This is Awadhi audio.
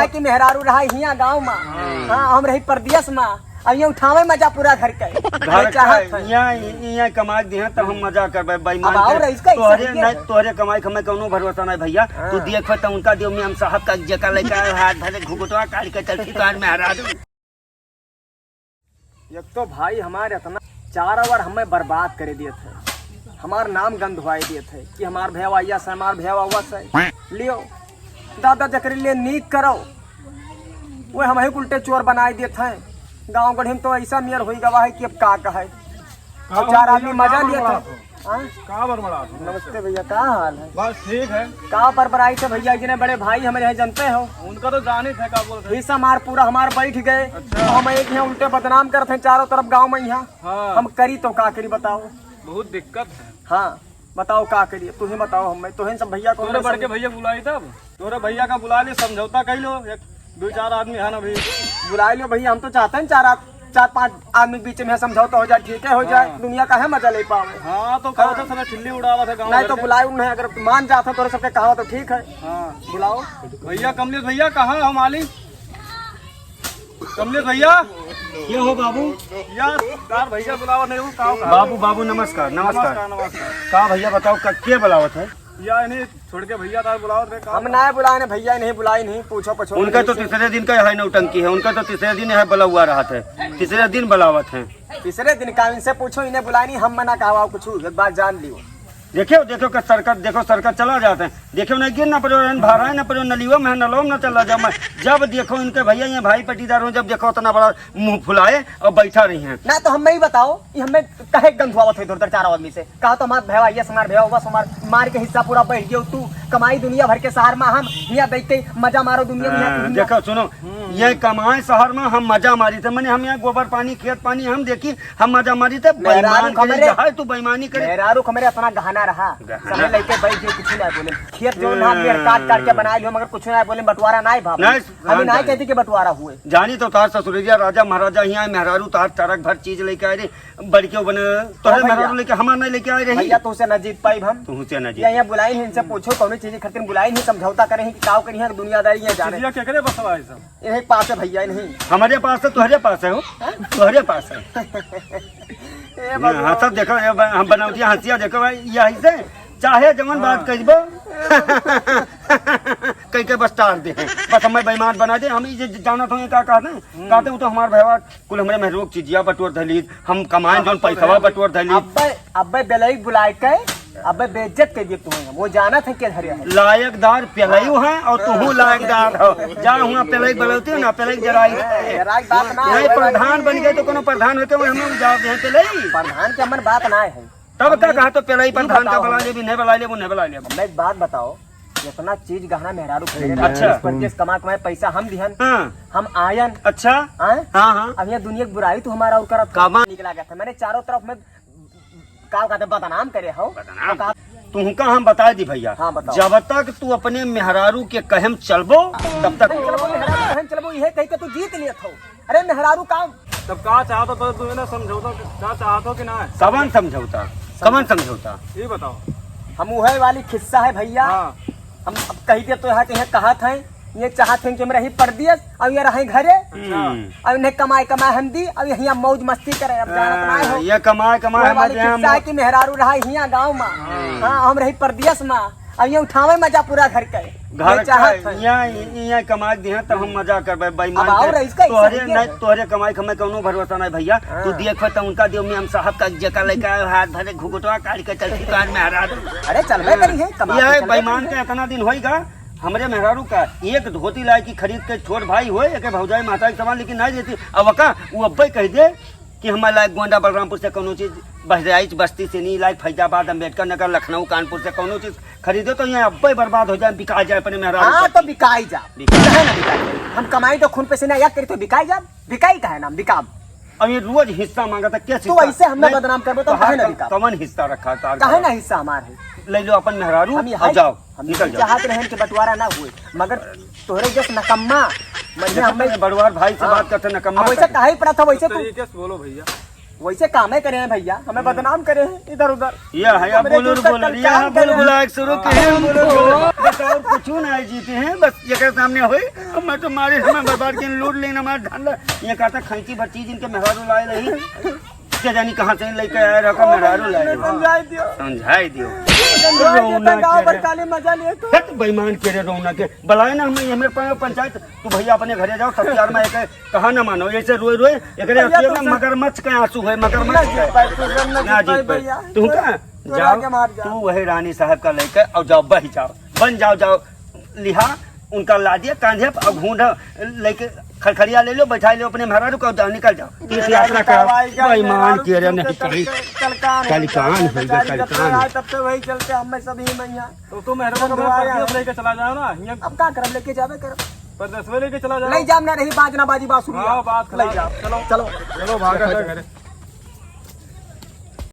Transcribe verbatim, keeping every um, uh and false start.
कि मेहरारू रहा हियाँ गाँव मा, हाँ, हम रही परदेस मा, अब ये उठावे मजा पूरा घर के। घर ये चाहत का है। यहाँ, यहाँ कमा के दिहे तो हम मजा करबे, बेईमान अब आओ के। रईस का तोहरे ऐसा नहीं, है। तोहरे कमाई के हमें कौनो भरोसा नहीं भैया। हाँ। तू देख तो उनका दियो में हम साहब का जेका लेके आए, हाथ भरे घुघुटवा काट के चलती तोहर मेहरारू। एक तो भाई हमारे इतना चारों ओर हमें बर्बाद करे दिए थे, हमार नाम गंधवाए दिए थे कि हमार भैया आइया से, हमार भैया आवा से। लियो दादा जकरे लिए नीक करो, वो हम ही उल्टे चोर बनाए दिए थे। गाँव गढ़ी में तो ऐसा मेर हुई गवा है कि अब का कहे। का तो चार हो आदमी भैया, मजा का लिए बड़बड़ात थे। हो? हाँ? का बड़बड़ात हो? नमस्ते भैया, का हाल है? बस ठीक है। का बड़बड़ाई थे भैया, जिन्हें बड़े भाई हमारे हैं जानते हो? उनका तो जाने थे का बोलते हैं। हिस्सा हमार पूरा हमार बैठ गए। अच्छा। तो हम एक यहाँ उल्टे बदनाम करते हैं चारों तरफ गाँव में यहाँ। हाँ। हम करी तो का करी बताओ? बहुत दिक्कत है। हाँ, बताओ का करिए, तू ही बताओ हमें, तोहन सब भैया को तोरे बड़के भैया बुलाई तब, तोरे भैया का बुला ले, समझौता कर लो, एक दो चार आदमी है ना अभी। बुला लो भैया, हम तो चाहते हैं चार आद-, चार पांच आदमी के बीच में समझौता हो जाए, ठीक है, हो जाए, हाँ। दुनिया का है मजा ले पावे। हाँ, तो कहो हाँ। तो साला ठिल्ली उड़ावा था गाँव नहीं भर तो के। बुलाए उन्हें, अगर मान जाता तो सबके कहा तो ठीक है। हाँ। बुलाओ। भैया, कमलेश भैया, कहाँ हो मालिक? कमलेश भैया। ये हो बाबू। यार, तार भैया बुलावा नहीं हो, का हो, का हो? बाबू, बाबू, नमस्कार, नमस्कार। नमस्कार, नमस्कार। का भैया बताओ, का, के बुलावत है? या इन्हें छोड़ के भैया तार बुलावत है, का हम हो? ना बुलाए ना भैया, नहीं बुलाई नहीं, पूछो, पूछो उनका नहीं तो से। तीसरे दिन का है नौटंकी है, उनका तो तीसरे दिन है बुला हुआ रहा था, तीसरे दिन बुलावत है। तीसरे दिन का इनसे पूछो, इन्हें बुलाए नहीं, हम मना कहवा कुछ, एक बात जान लियो। देखियो, देखियो कि सरकत, देखो सरकत चला जात है। देखियो नहीं गिर ना पड़ो, रहन भारा ना पड़ो, नलियो में है, नलो में ना चला जाओ। मैं जब देखो इनके भैया, ये भाई पटीदार हो, जब देखो उतना बड़ा मुंह फुलाए और बैठा रही हैं। ना तो हमें ही बताओ, ये हमें कहे गंधुआवत है इधर उधर चारों आदमी से। कहा तो हमार भैया, ये हमार भैया, बस हमार मार के हिस्सा पूरा बैठ गयो। तू कमाई दुनिया भर के शहर में, हम हियाँ बैठ के मजा मारो दुनिया में, हियाँ हाँ, दुनिया। देखो सुनो, ये कमाए शहर में हम मजा मारी थे, मैंने हम यहाँ गोबर पानी, खेत पानी हम देखी, हम मजा मारी थे, मेहरारू बेईमान करे, खमरे, जहाँ तू बेईमानी करे। मेहरारू खमरे अपना गहना रहा। गहना। समय लेके बैठ गए, कुछ ना बोले। खेत जो ना मेरे काट काट के बनाए लियो, मगर कुछ ना बोले, बंटवारा ना है भाव। नहीं, अभी ना कहती कि बंटवारा हुए। जानी तो तार ससुररिया राजा महाराजा हियाँ मेहरारू तार ट्रक भर चीज लेके आए रे, बड़के बने, तोहरे हाँ भैया। मेहरारू लेके हमार नहीं लेके आए रही। भैया, तुमसे ना जीत पाई हम। तुमसे ना जीत। या, या बुलाई नहीं, इनसे पूछो, कौन चीज खातिर बुलाई नहीं, समझौता करें कि काव करिए, दुनियादारी ये जाने। चीजिया केकरे बसवा है सब? यही पास है भैया, नहीं। हमारे पास है, तोहरे पास है हो, तोहरे पास है। ए हाँ, भगवान। हंसत देखो, ये ब-, हम बनावटी हंसिया देखो भाई, ये ऐसे चाहे जवन बात हाँ। कहिबो, कह के बस टार दे, बस हमें बेईमान बना दे। हम ये जानत हो का कहते हैं, हम्म। कहते हो तो हमार भैया कुल हमरे मेहरुआ के चीजिया बटोर धली, हम कमाए जौन पैसवा बटोर धली। अब्बे, अब्बे बेलई बुलाए के, अब्बे बेइज्जत कर दिए तुम्हें, वो जानत है के धरे है। लायकदार पेलई है और तुहू लायकदार हो। जा हुआ पेलई बलौती हो ना, पेलई जराई है। जराई बात ना नहीं, है। प्रधान बन गए तो कोनो प्रधान होते हुए हमें उजाड़ दे पेलई। प्रधान के हमन बात ना है। तब का कहा तो पेलई प्रधान का बताओ। बुला ले भी नहीं बुला ले, वो नहीं बुला ले। मैं एक बात बताओ, इतना चीज गहना मेहरारू खरीदे, अच्छा। परदेस, परदेस कमा कमाए पैसा हम दिहन, हाँ। हम आयन। अच्छा। हाँ? हाँ, हाँ। अब यहाँ दुनिया की बुराई तो हमारा और करत कामा- निकला गया था। मैंने चारों तरफ में का कहते बदनाम करे हो। बदनाम? का तुमका हम बता दी भैया, हाँ, बताओ। जब तक तू अपने मेहरारू के कहम चलबो, तब तक नहीं चलबो, मेहरारू कहम चलबो, यह कह के तू जीत लिया था। अरे मेहरारू का तब का चाहत हो तो तू ना समझौता, का चाहत हो कि ना? कवन समझौता? कवन समझौता? ये बताओ। हम उहे वाली खिस्सा है भैया। हाँ। हम अब कही दे तो यहाँ के यहाँ कहत हैं, ये चाहत हैं कि हम रही परदेस और ये रहे घरे। अच्छा। हम्म। और इन्हें कमाए कमाए हम दी और यहाँ मौज मस्ती करे। अब जानत ना हो। हाँ, ये कमाए कमाए वही वाली मजे हम खिस्सा है कि मेहरारू रहा हियाँ गाँव में। हाँ। हाँ, हम रही परदेस में। अब ये उठावे मजा पूरा घर के। घर ये का चाहत है। यहाँ, यहाँ कमा के दिहा तब हम मजा करबे, बेईमान अब और कर। इसका तोहरे हिस्सा नहीं, है। तोहरे कमाई के हमें कौनो भरोसा नहीं भैया। हाँ। तू देख तो उनका दियो में हम साहब का जेका लेके आए, हाथ भरे घुघुटवा काट के चलती तोहर मेहरारू। अरे चलबे करी है, कमा के यह चलबे बेईमान करी है। का इतना दिन होइगा, हमरे मेहरारू का एक धोती लाए की खरीद के छोट भाई होए, एक भौजाई माता के समान लेकिन नहीं देती। अब का वो अब्बे कह दे कि हमारे लायक गोंडा बलरामपुर से कौनो चीज, बहराइच बस्ती से नहीं लायक, फैजाबाद, अम्बेडकर नगर, लखनऊ, कानपुर से कौनो चीज खरीदे तो यहाँ अब्बे बर्बाद हो जाए, बिका जाए अपने मेहरारू हाँ, पर। तो बिकाई जा। बिकाई। काहे ना बिकाई? हम कमाई तो खून पसीना एक करी तो बिकाई जा, बिकाई काहे ना, बिकाम। अब ये रोज हिस्सा मांगा था, क्या तू हिस्सा? ऐसे हमें नहीं, बदनाम करबो तो तोहार काहे ना का-, बिकाम? कवन हिस्सा रखा है तोहार काहे घर? ना हिस्सा हमार है? ले लो अपन मेहरारू हम और यहाँ जाओ, हम निकल जाओ। चाहत रहन कि बंटवारा ना हुए, मगर तोहरे जस नकम्मा, मरिया देखो हमें तो बड़वार भाई से हाँ। बात करते, नकम्मा अब वैसे करते। काहे पड़ा था, वैसे तू तरीके से बोलो भैया। वैसे कामे करे हैं भैया, हमें बदनाम करे हैं इधर उधर। यह है, अब हमरे बोलो, जूता बोलो, कल यह काम है, बोलो, करे हैं। बुलाए शुरू किए हैं, बोलो, बोलो। बस और कुछ ना है, जीते हैं, बस ये के सामने होई। अब मैं तो मारे, हमें बर्बाद किए, लूट लेना, मार धंधा। ये कहता, खैंची भर चीज इनके मेहरारू लाए रही। के जानी कहाँ से लेके आए रहो, मेहरारू लाए रहो। समझाई दियो। समझाई दियो। समझाई दियो, रौनक गाँव के भर रे। काली मजा लिए तो। हट, बेईमान के रे, रौनक के। बुलाए ना हमें, हमें प-, पंचायत, तू भैया अपने घरे जाओ, सब प्यार में एक कहा ना मानो, ऐसे रोए रोए, एकरे भैया, अखिया में तुमसे मगरमच्छ के आंसू है, मगरमच्छ ना के। जीत पाए, तू ना ना जीत जीत पाए पाए। भैया। तू का? तू जाओ, आगे मार जा। तू वही रानी साहब का लेके और जाओ, बही जाओ, बन जाओ, जाओ, लिहा उनका ला दिया कांधे पर और घूंढ लेके खड़खड़िया ले लो, बैठा लो अपने मेहरारू को, जाओ, निकल जाओ। तीर्थ यात्रा का भाई का बेईमान मेहरारू के रे, नहीं चलते कहीं। कल कान कल कान है, होइगा, गाड़ी कल जब से कान। आए तब से वही चलते, हम सब ही मैया। तो तुम मेहरारू को भगवान परदेस लेके चला जाओ ना, हियाँ अब का करब, लेके जाबे करब। परदेस में लेके चला जाओ। ले जाब ना रही, बाज ना बाजी, बांसुरी। हाँ, बात ले खराब। जाओ। चलो। चलो। चलो, भागा जा घरे।